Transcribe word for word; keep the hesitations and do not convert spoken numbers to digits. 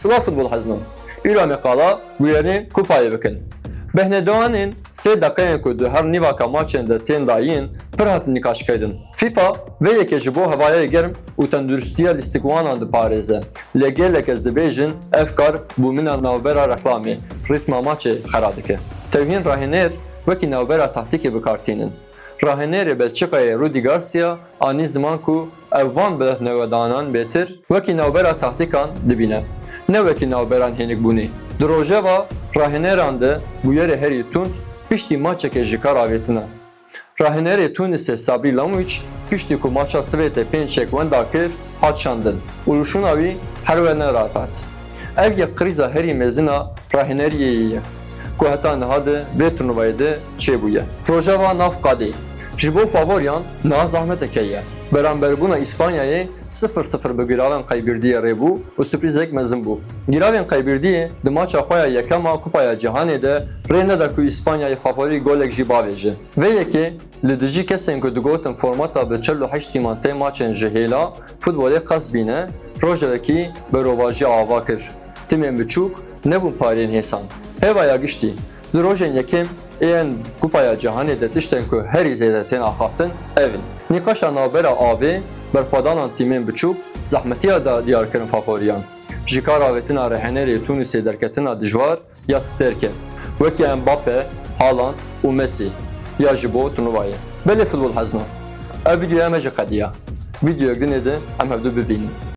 Silav futbol hezno. Îro em ê qala bûyerên kupayê bikin. Bêhnedanên sê deqeyên ku di her nîvaka maçên de tên dayîn pir hatin nîqaşkirin. Fîfa vê yekê ji bo hevayê germ û tenduristiya lîstikwanan diparêze. Lê gelek kes dibêjin ev kar bûmina navbera reklamê, rîtma maçê xera dike. Tevhîn rahêner wekî navbera taktîkê bi kar tînin. Rahênerê Belçîkayê Rudi Garcia anî ziman ku ew van bêhnedanan bêtir wekî navbera taktîkan dibîne, ne wekî navberan hênikbûnê. Di rojeva rahêneran de bûyerê herî tund piştî maçekê ji kar avêtine. Rahênerê Tûnisê Sabri Lamûç piştî ku maça sibê tê pênc yek wenda kir, hat şandin û li şûna wî her wene rahat. Ev yek krîza herî mezin a rahêneriyê ye, ku heta niha di vê turnuvayê de çêbûye. Rojeva nav qadê ji bo favoriyan niha zehmeteke ye. Beramberbûna Îspanyayê sifir sifir bi giravên qeybirdiyê rê bû û surprîzek mezin bû. Giravên qeybirdiyê di maça xwe ya yekem a Kupaya Cîhanê de rê neda ku Îspanyayê favorî golek jî bavêje. Vê yekê li dijî kesên ku digotin formata bi çel û heşt tîman tê maçên ji hêla futbolê qas bîne, rojevekî berovajiya ava kir. Tîmên biçûk nebûn pariyên hêsan. Hêvaya giştî, di rojên yekem ên Kupaya Cîhanê de tiştên ku herî zêde tên axaftin ev in. Nîqaşa navbera avê, berxwedanan tîmên biçûk, zehmetiya da diyarkirin favoriyan. Ji kar avêtina rehênerê Tûnisê derketina dijwar ya stêrke, wekî Mbappe, Haaland û Messi ya ji bo turnuvayê. Belê futbol hezno. Ev vîdeoya me jî qediya. Vîdeoyek dinê de em hevdu bibînin.